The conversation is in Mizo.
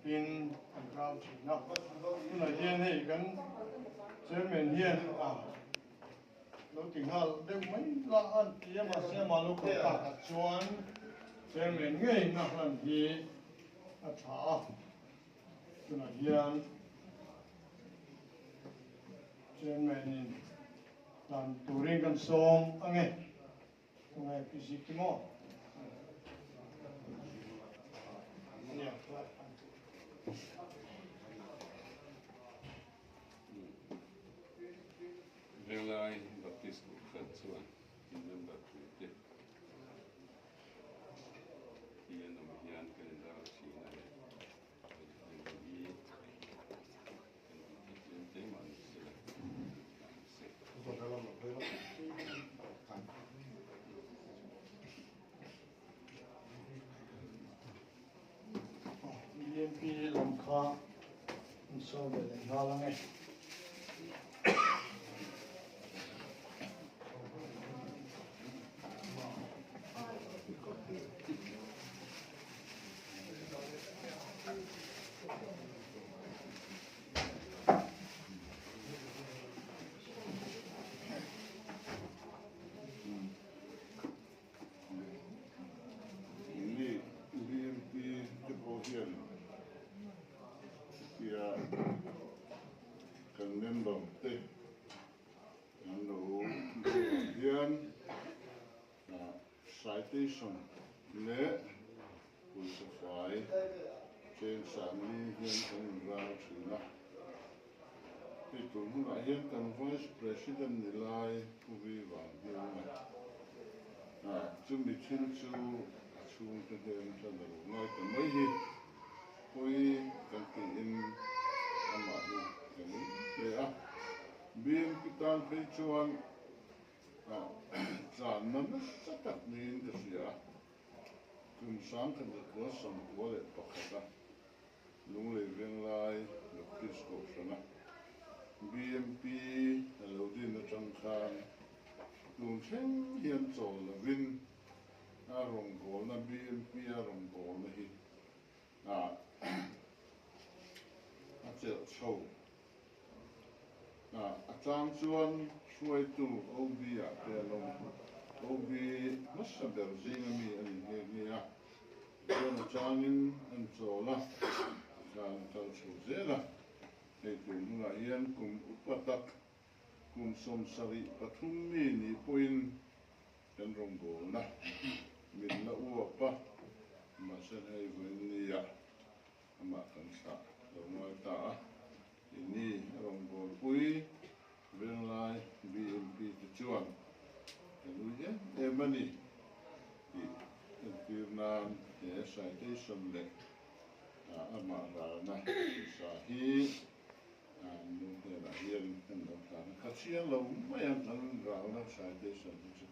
khawpin kan ral thin a. Tunah hian hei kan Chairman hian a lo ti nghal deuh mai la a ti a, mahse amah lo kal takah chuan Chairman ngei na hlan hi a tha a. Tunah hian Chairman in dan turin kan sawm ange. Tunge PC ki maw? Nia. Venglai Baptist Kohhran chuan in member puite hi an awm hian kan inral thin a ni. Hei hi BMP lam kha an sawi ve leh nghal ang e. Ni BMP te pawh hian hetia kan member te an lo buai hian citation leh pawisa fai cheng sangli hian kan inral thin a. Hei tun hunah hian kan Vice President ni lai Pu Vi Vanhnianga chumi thil chu a chhungte hnen hlan a lo ngai ta mai hi pawi kan tiin amah hi kan ui hle a. BMP tan phei chuan Channa nasa tak niin ka hria a, kum 1991 a Lunglei Venglai Baptist Kohhrana BMP a lo din atang khan tun thleng hian chawl lovin a rawngbawlna BMP a rawngbawlna hi a chelh chho. A chang chuan hruaitu OB ah te a lawm. OB hmasa ber zinga mi a ni nghe nghe a. Tichuan a changin an chawl a, tikhan a kal chho zel a. Hei tur hmunah hian kum upa tak, kum 73 mi ni pawhin kan rawngbawlna min la uap a, mahse hei vawiin nia amah kan thlah lo ngai ta a, ini a rawngbawlpui Venglai BMP te chuan kan ui em em a ni tih entir nan he citation leh amah ralna pawisa hi nu hnenah hian an lo hlan a, kha chiang lo mai ang kan ralna citation hi chu.